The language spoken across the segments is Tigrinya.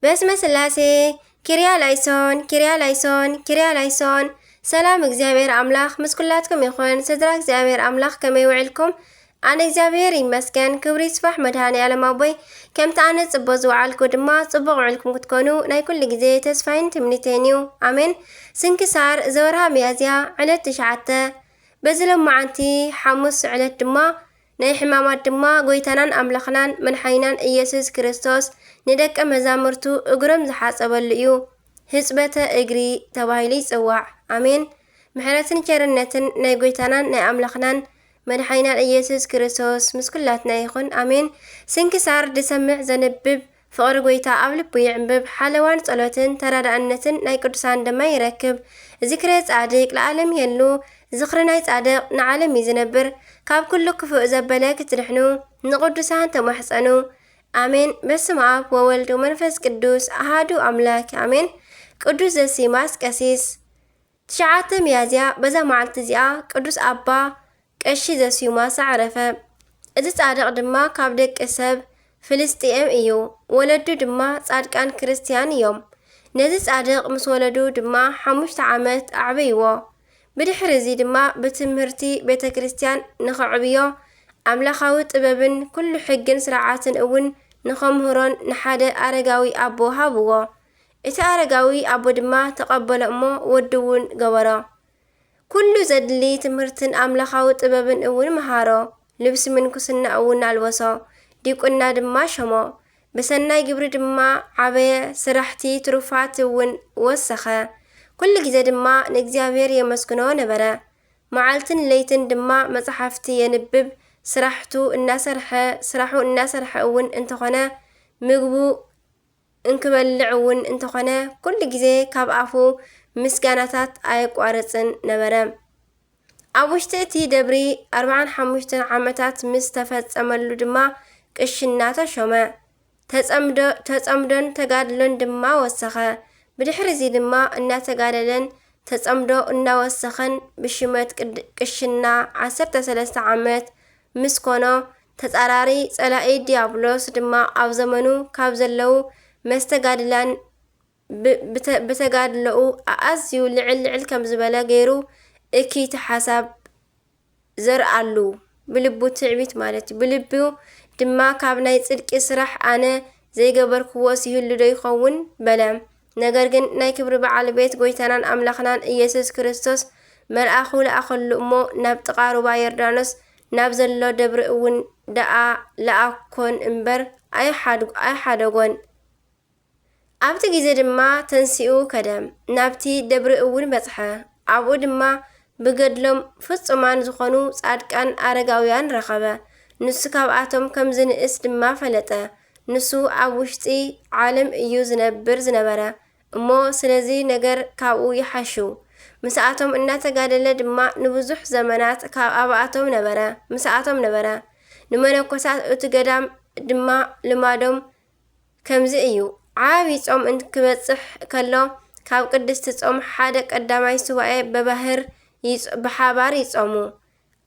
በስመ ስላሴ። ኪርያ ላይሶን፣ ኪርያ ላይሶን፣ ኪርያ ላይሶን። ሰላም እግዚኣብሔር ኣምላኽ ምስ ኩላትኩም ይኹን። ስድራ እግዚኣብሔር ኣምላኽ ከመይ ውዕልኩም? ኣነ እግዚኣብሔር ይመስገን፣ ክብሪ ይስፋሕ መድኃኔ ዓለም ኣቦይ። ከምቲ ኣነ ጽቡቕ ዝወዓልኩ ድማ ጽቡቕ ውዕልኩም ክትኮኑ ናይ ኩሉ ግዜ ተስፋይን ትምኒተይን እዩ። ኣሜን። ስንክሳር ዘወርሃ ሚያዝያ ዕለት ትሽዓተ። በዚ ሎማዓንቲ ሓሙስ ዕለት ድማ ናይ ሕማማት ድማ ጎይታናን ኣምላኽናን መድሓኒናን ኢየሱስ ክርስቶስ ንደቀ መዛሙርቱ እግሮም ዝሓጸበሉ እዩ። ሕጽበተ እግሪ ተባሂሉ ይጽዋዕ። ኣሜን። ምሕረትን ቸርነትን ናይ ጎይታናን ናይ ኣምላኽናን መድሓኒናን ኢየሱስ ክርስቶስ ምስ ኩላትና ይኹን። ኣሜን። ስንክሳር ዝሰምዕ ዘንብብ ፍቕሪ ጎይታ ኣብ ልቡ ይዕምብብ፣ ሓለዋን ጸሎትን ተራዳእነትን ናይ ቅዱሳን ድማ ይረክብ። ዝክረ ጻድቅ ለዓለም የሉ፣ ዝኽሪ ናይ ጻድቅ ንዓለም እዩ ዝነብር። ካብ ኩሉ ክፉእ ዘበለ ክትድሕኑ ንቅዱሳን ተማሕጸኑ። ኣሜን። በስመ ኣብ ወወልድ ወመንፈስ ቅዱስ ኣሃዱ ኣምላክ ኣሜን። ቅዱስ ዘሲማስ ቀሲስ። ትሽዓተ ሚያዝያ በዛ መዓልቲ እዚኣ ቅዱስ ኣባ ቀሺ ዘሲማስ ኣዕረፈ። እዚ ጻድቕ ድማ ካብ ደቂ ሰብ ፍልስጥኤም እዩ። ወለዱ ድማ ጻድቃን ክርስትያን እዮም። ነዚ ጻድቕ ምስ ወለዱ ድማ ሓሙሽተ ዓመት ኣዕበይዎ። ብድሕሪ እዚ ድማ ብትምህርቲ ቤተ ክርስትያን ንኸዕብዮ ኣምላኻዊ ጥበብን ኩሉ ሕግን ስርዓትን እውን ንኸምህሮን ንሓደ ኣረጋዊ ኣቦ ሃብዎ። እቲ ኣረጋዊ ኣቦ ድማ ተቐበሎ እሞ ወዲ እውን ገበሮ። ኩሉ ዘድሊ ትምህርትን ኣምላኻዊ ጥበብን እውን መሃሮ። ልብሲ ምንኩስና እውን ኣልበሶ። ዲቁና ድማ ሸሞ። ብሰናይ ግብሪ ድማ ዓበየ። ስራሕቲ ትሩፋት እውን ወሰኸ። ኩሉ ግዜ ድማ ንእግዚኣብሔር የመስግኖ ነበረ። መዓልትን ለይትን ድማ መጻሕፍቲ የንብብ። ስራሕቱ እናሰርሐ፣ ስራሑ እናሰርሐ እውን እንተኾነ ምግቡ እንክበልዕ እውን እንተኾነ ኩሉ ግዜ ካብ ኣፉ ምስጋናታት ኣየቋርጽን ነበረ። ኣብ ውሽጢ እቲ ደብሪ ኣርብዓን ሓሙሽተን ዓመታት ምስ ተፈጸመሉ ድማ ቅሽና ተሾመ። ተጸምዶ-፣ ተጸምዶን ተጋድሎን ድማ ወሰኸ። ብድሕሪ እዚ ድማ እናተጋደለን ተጸምዶ እናወሰኸን ብሽመት ቅድ-፣ ቅሽና ዓሰርተ ሰለስተ ዓመት ምስ ኮኖ፣ ተጻራሪ ጸላኢ ዲያብሎስ ድማ ኣብ ዘመኑ ካብ ዘለዉ መስተጋድላን ብ-፣ ብተ-፣ ብተጋድሎኡ ኣዝዩ ልዕል ልዕል ከም ዝበለ ገይሩ እኪይቲ ሓሳብ ዘርኣሉ፣ ብልቡ ትዕቢት ማለት እዩ። ብልቡ ድማ ካብ ናይ ጽድቂ ስራሕ ኣነ ዘይገበርክዎስ ይህሉ ዶ ይኸውን? በለ። ነገር ግን ናይ ክብሪ በዓል ቤት ጎይታናን ኣምላኽናን ኢየሱስ ክርስቶስ መልኣኹ ለኣኸሉ እሞ ናብ ጥቓ ሩባ ዮርዳኖስ ናብ ዘሎ ደብሪ እውን ደኣ ለኣኮን እምበር ኣይሓድ-፣ ኣይሓደጎን። ኣብቲ ግዜ ድማ ተንሲኡ ከደ፣ ናብቲ ደብሪ እውን በጽሐ። ኣብኡ ድማ ብገድሎም ፍጹማን ዝኾኑ ጻድቃን ኣረጋውያን ረኸበ። ንሱ ካብኣቶም ከም ዝንእስ ድማ ፈለጠ። ንሱ ኣብ ውሽጢ ዓለም እዩ ዝነብር ዝነበረ እሞ፣ ስለዚ ነገር ካብኡ ይሓሹ። ምስኣቶም እናተጋደለ ድማ ንብዙሕ ዘመናት ካብ ኣብኣቶም ነበረ፣ ምስኣቶም ነበረ። ንመነኮሳት እቲ ገዳም ድማ ልማዶም ከምዚ እዩ። ዓቢ ጾም እንክበጽሕ ከሎ፣ ካብ ቅድስቲ ጾም ሓደ ቀዳማይ ሱባኤ ብባህር ይጽ-፣ ብሓባር ይጾሙ።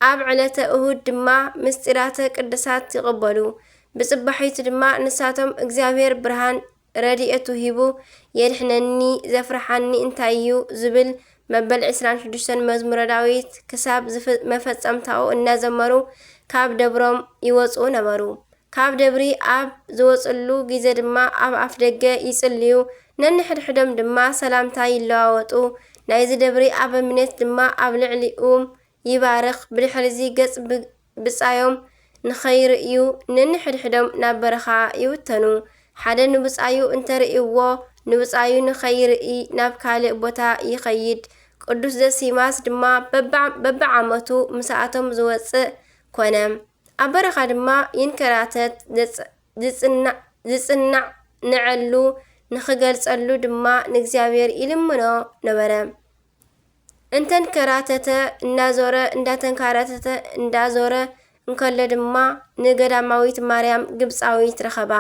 ኣብ ዕለተ እሁድ ድማ ምስጢራተ ቅዱሳት ይቕበሉ። ብጽባሒቱ ድማ ንሳቶም እግዚኣብሔር ብርሃን ረድኤቱ ሂቡ፣ የድሕነኒ ዘፍርሓኒ እንታይ እዩ ዝብል መበል ዕስራን ሽዱሽተን መዝሙረ ዳዊት ክሳብ ዝፍ-፣ መፈጸምታኡ እናዘመሩ ካብ ደብሮም ይወጹ ነበሩ። ካብ ደብሪ ኣብ ዝወጽሉ ግዜ ድማ ኣብ ኣፍ ደገ ይጽልዩ፣ ነንሕድሕዶም ድማ ሰላምታ ይለዋወጡ። ናይዚ ደብሪ ኣበምኔት ድማ ኣብ ልዕሊኡም ይባርኽ። ብድሕሪዚ ገጽ ብ-፣ ብጻዮም ንኸይርእዩ ነንሕድሕዶም ናብ በረኻ ይብተኑ። ሓደ ንብጻዩ እንተርእይዎ፣ ንብጻዩ ንኸይርኢ ናብ ካልእ ቦታ ይኸይድ። ቅዱስ ዘሲማስ ድማ በብዓ-፣ በብዓመቱ ምስኣቶም ዝወጽእ ኮነ። ኣብ በረኻ ድማ ይንከራተት፣ ዘጽ-፣ ዝጽና-፣ ዝጽናዕ ንዐሉ ንኽገልጸሉ ድማ ንእግዚኣብሔር ይልምኖ ነበረ። እንተንከራተተ እናዞረ፣ እንዳተንከራተተ እንዳዞረ እንከሎ ድማ ንገዳማዊት ማርያም ግብጻዊት ረኸባ።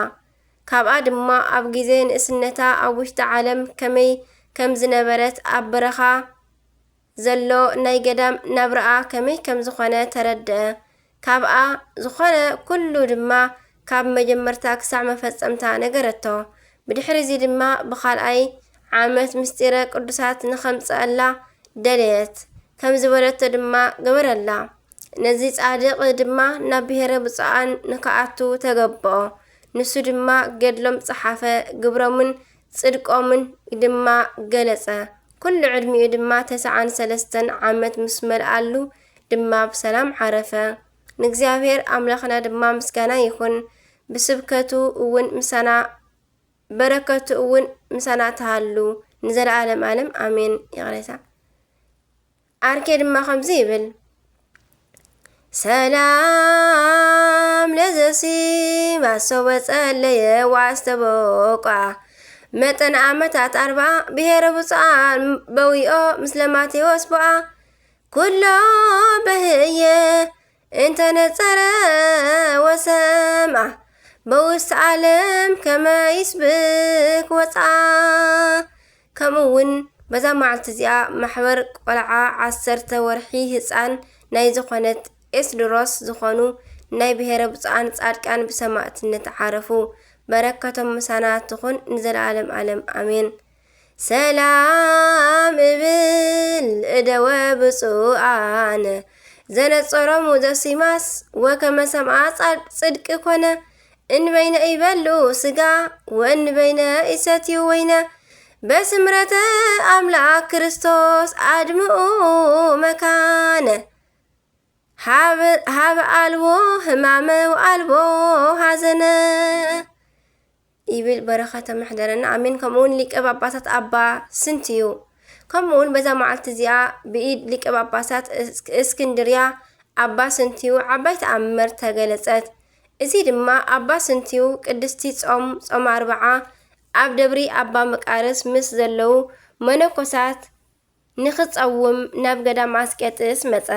ካብኣ ድማ ኣብ ግዜ ንእስነታ ኣብ ውሽጢ ዓለም ከመይ ከም ዝነበረት፣ ኣብ በረኻ ዘሎ ናይ ገዳም ናብራኣ ከመይ ከም ዝኾነ ተረድአ። ካብኣ ዝኾነ ኩሉ ድማ ካብ መጀመርታ ክሳዕ መፈጸምታ ነገረቶ። ብድሕሪ እዚ ድማ ብኻልኣይ ዓመት ምስጢረ ቅዱሳት ንኸምጽኣላ ደለየት። ከም ዝበለቶ ድማ ገበረላ። ነዚ ጻድቕ ድማ ናብ ብሔረ ብፁዓን ንክኣቱ ተገብኦ። ንሱ ድማ ገድሎም ጸሓፈ፣ ግብሮምን ጽድቆምን ድማ ገለጸ። ኩሉ ዕድሚኡ ድማ ተስዓን ሰለስተን ዓመት ምስ መልኣሉ ድማ ብሰላም ዓረፈ። ንእግዚኣብሔር ኣምላኽና ድማ ምስጋና ይኹን። ብስብከቱ እውን ምሳና፣ በረከቱ እውን ምሳና ትሃሉ ንዘለዓለም ዓለም ኣሜን። ይቕሬታ። ኣርኬ ድማ ከምዚ ይብል፣ ሰላም ለዘሲማስ ሰው በጸለየ ዋስተበቋ መጠን ዓመታት ኣርባ ብሔረ ብፁዓን በዊኦ ምስለ ማቴዎስ ቦኣ ኩሎ በህየ እንተነጸረ ወሰምኣ በውስተ ዓለም ከመ ይስብክ ወፅኣ። ከምኡ እውን በዛ መዓልቲ እዚኣ ማሕበር ቆልዓ ዓሰርተ ወርሒ ህፃን ናይ ዝኾነት ኤስድሮስ ዝኾኑ ናይ ብሔረ ብፁዓን ጻድቃን ብሰማዕትነት ዓረፉ። በረከቶም ምሳና ትኹን ንዘለዓለም ዓለም ኣሜን። ሰላም እብል እደወ ብፁዓን ዘነጸሮሙ ዘሲማስ ወከመ ሰምዓ ጻድ-፣ ጽድቂ ኮነ። እንበይነ ይበሉ ስጋ ወእንበይነ ይሰትዩ ወይነ በስምረተ ኣምላክ ክርስቶስ ኣድምኡ መካነ። ሃበ፣ ሃበ ኣልቦ ህማመ ወኣልቦ ሃዘነ ይብል። በረኸተ መሕደረና ኣሜን። ከምኡውን ሊቀ ጳጳሳት ኣባ ስንትዩ። ከምኡውን በዛ መዓልቲ እዚኣ ብኢድ ሊቀ ጳጳሳት እስ-፣ እስክንድርያ ኣባ ስንትዩ ዓባይ ተኣምር ተገለጸት። እዚ ድማ ኣባ ስንትዩ ቅድስቲ ጾም፣ ጾም ኣርብዓ፣ ኣብ ደብሪ ኣባ መቃርስ ምስ ዘለዉ መነኮሳት ንኽጸውም ናብ ገዳም ኣስቄጥስ መጸ።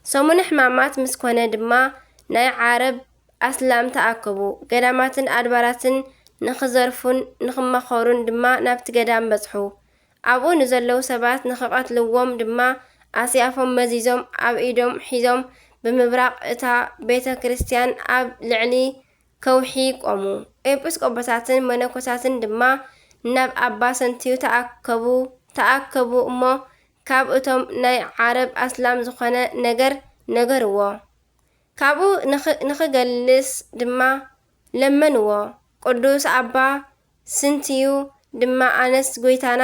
ሰሙነ ሕማማት ምስ ኮነ ድማ ናይ ዓረብ ኣስላም ተኣከቡ። ገዳማትን ኣድባራትን ንኽዘርፉን ንኽመኸሩን ድማ ናብቲ ገዳም በጽሑ። ኣብኡ ንዘለዉ ሰባት ንኽቐትልዎም ድማ ኣስያፎም መዚዞም ኣብ ኢዶም ሒዞም ብምብራቕ እታ ቤተ ክርስቲያን ኣብ ልዕሊ ከውሒ ቆሙ። ኤጲስቆጶሳትን መነኮሳትን ድማ ናብ ኣባ ሰንትዩ ተኣከቡ፣ ተኣከቡ እሞ ካብ እቶም ናይ ዓረብ ኣስላም ዝኾነ ነገር ነገርዎ። ካብኡ ንኽ-፣ ንኽገልስ ድማ ለመንዎ። ቅዱስ ኣባ ስንትዩ ድማ ኣነስ ጐይታና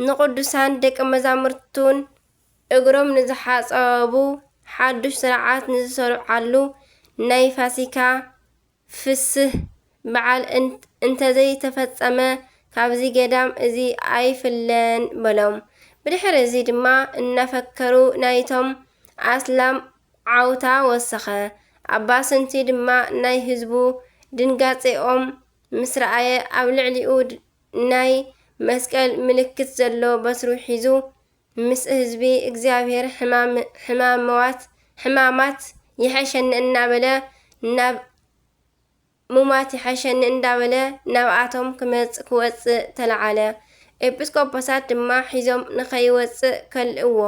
ንቅዱሳን ደቀ መዛሙርቱን እግሮም ንዝሓጸቡ ሓዱሽ ስርዓት ንዝሰርዓሉ ናይ ፋሲካ ፍስህ በዓል እን-፣ እንተዘይተፈጸመ ካብዚ ገዳም እዚ ኣይፍለን በሎም። ብድሕሪ እዚ ድማ እናፈከሩ ናይቶም ኣስላም ዓውታ ወሰኸ። ኣባ ስንቲ ድማ ናይ ህዝቡ ድንጋጼኦም ምስ ረኣየ ኣብ ልዕሊኡ ድ-፣ ናይ መስቀል ምልክት ዘሎ በትሩ ሒዙ ምስ ህዝቢ እግዚኣብሔር ሕማም-፣ ሕማመዋት-፣ ሕማማት ይሐሸኒ እናበለ ናብ ሙማት ይሐሸኒ እንዳበለ ናብኣቶም ክመጽ-፣ ክወጽእ ተለዓለ። ኤጲስቆጶሳት ድማ ሒዞም ንኸይወጽእ ከልእዎ።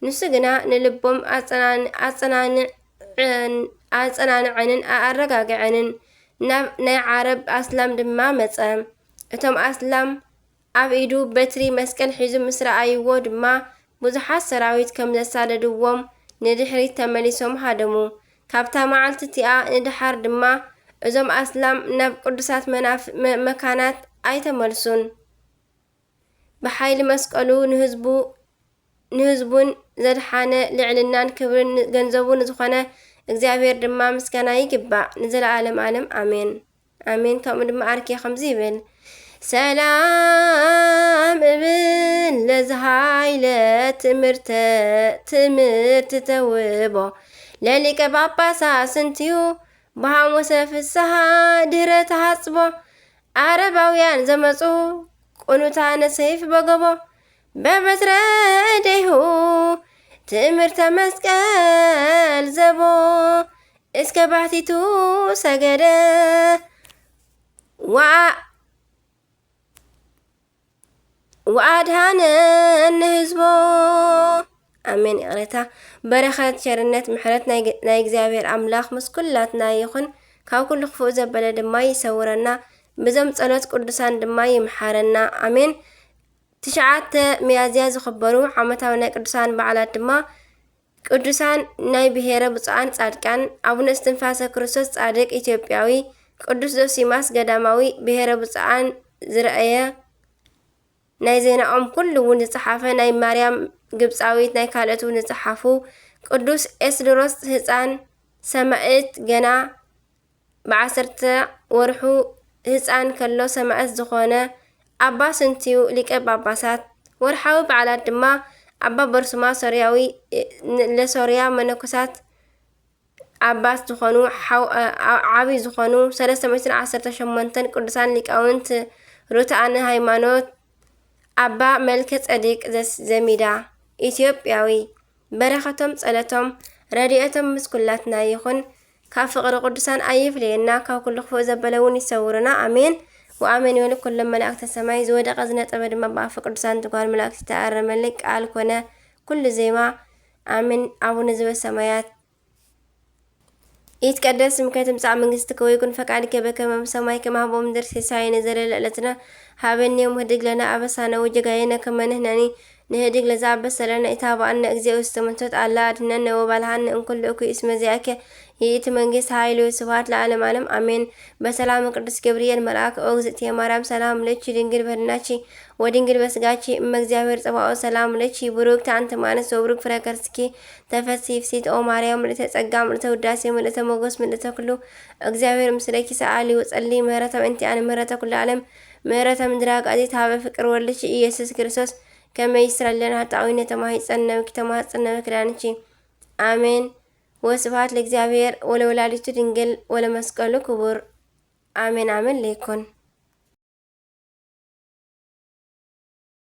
ንሱ ግና ንልቦም ኣጸናን-፣ ኣጸናንዐን-፣ ኣጸናንዐንን ኣረጋግዐንን። ናብ ናይ ዓረብ ኣስላም ድማ መጸ። እቶም ኣስላም ኣብ ኢዱ በትሪ መስቀል ሒዙ ምስ ረኣይዎ ድማ፣ ብዙሓት ሰራዊት ከም ዘሳደድዎም ንድሕሪት ተመሊሶም ሃደሙ። ካብታ መዓልቲ እቲኣ ንደሓር ድማ፣ እዞም ኣስላም ናብ ቅዱሳት መናፍ-፣ መ-፣ መካናት ኣይተመልሱን። ብሓይሊ መስቀሉ ንህዝቡ፣ ንህዝቡን ዘድሓነ፣ ልዕልናን ክብርን ገንዘቡ ንዝኾነ እግዚኣብሔር ድማ ምስጋና ይግባእ፣ ንዘለዓለም ዓለም ኣሜን። ኣሜን። ከምኡ ድማ ኣርኬ ከምዚ ይብል፣ ሰላም እብል ለዝሃይለ ትምህርተ፣ ትምህርት ተውቦ ለሊቀ ጳጳሳት ስንትዩ ብሃሞሰ ፍስሃ ድህረ ተሃጽቦ ዓረባውያን ዘመጹ ቁኑታ ነሰይፍ በገቦ በበትረ እዴሁ ትእምርተ መስቀል ዘቦ እስከ ባሕቲቱ ሰገደ ወኣ-፣ ወኣድሃነ ንህዝቦ። ኣሜን። ይቕሬታ፣ በረኸት፣ ቸርነት፣ ምሕረት ናይ፣ ናይ እግዚኣብሔር ኣምላኽ ምስ ኩላትና ይኹን። ካብ ኩሉ ክፉእ ዘበለ ድማ ይሰውረና። ብዞም ጸሎት ቅዱሳን ድማ ይምሓረና። ኣሜን። ትሽዓተ ሚያዝያ ዝኽበሩ ዓመታዊ ናይ ቅዱሳን በዓላት ድማ ቅዱሳን ናይ ብሔረ ብፁዓን ጻድቃን ኣቡነ እስትንፋሰ ክርስቶስ ጻድቅ ኢትዮጵያዊ፣ ቅዱስ ዞሲማስ ገዳማዊ ብሔረ ብፁዓን ዝረኣየ ናይ ዜናኦም ኩሉ እውን ዝጸሓፈ ናይ ማርያም ግብጻዊት ናይ ካልኦት እውን ዝጸሓፉ ቅዱስ ኤስድሮስ ህፃን ሰማእት ገና ብዓሰርተ ወርሑ ህፃን ከሎ ሰማእት ዝኾነ ኣባ ስንትዩ ሊቀ ጳጳሳት። ወርሓዊ በዓላት ድማ ኣባ በርሱማ ሶርያዊ ለሶርያ መነኮሳት ኣባት ዝኾኑ ዓቢ ዝኾኑ ሰለስተ ሚእትን ዓሰርተ ሸሞንተን ቅዱሳን ሊቃውንት ርቱዓነ ሃይማኖት ኣባ መልከ ጸዲቅ ዘሚዳ ኢትዮጵያዊ። በረኸቶም ጸለቶም ረድኤቶም ምስ ኩላትና ይኹን። ካብ ፍቕሪ ቅዱሳን ኣይፍለየና፣ ካብ ኩሉ ክፉእ ዘበለ እውን ይሰውርና። ኣሜን ወኣሜን ይበሉ ኩሎም መላእክተ ሰማይ። ዝወደቐ ዝነጠበ ድማ ብኣፈ ቅዱሳን ትጓል መላእክት ይተኣረመለይ ቃል ኮነ ኩሉ ዜማ። ኣሜን። ኣቡነ ዘበሰማያት ይትቀደስ ስምከ ትምጻእ መንግስትከ ወይኩን ፈቃድከ በከመ በሰማይ ከማሁ በምድር። ሲሳየነ ዘለለ ዕለትነ ሀበነ ዮም። ህድግ ለነ አበሳነ ወጌጋየነ ከመ ንሕነኒ ንህድግ ለዘአበሰ ለነ። ኢታብአነ እግዚኦ ውስተ መንሱት አላ አድነነ ወባልሃነ እምኩሉ እኩይ እስመ ዚአከ ይእቲ መንግስት ኃይል ወስብሐት ለዓለመ ዓለም አሜን። በሰላም ቅዱስ ገብርኤል መልአክ ኦ እግዝእትየ ማርያም ሰላም ለኪ ድንግል በድናቺ ወድንግል በስጋቺ እመ እግዚአብሔር ጸባኦት ሰላም ለኪ ብሩክት አንቲ እም አንስት ወብሩክ ፍሬ ከርስኪ ተፈሲ ፍሲት ኦ ማርያም ምልእተ ጸጋ ምልእተ ውዳሴ ምልእተ ሞገስ ምልእተ ኩሉ እግዚአብሔር ምስለኪ ሰአሊ ወጸሊ ምህረተ በእንቲአነ ምህረተ ኩሉ ዓለም ምህረተ ምድረ አቃጺት ሀበ ፍቅር ወልድኪ ኢየሱስ ክርስቶስ ከመ ይስረለነ ኃጣዊ ነተማሂጸነብኪ ተማጸነብኪ ዳንቺ አሜን። ወስብሐት ለእግዚአብሔር ወለወላዲቱ ድንግል ወለመስቀሉ ክቡር አሜን። አሜን ለይኮን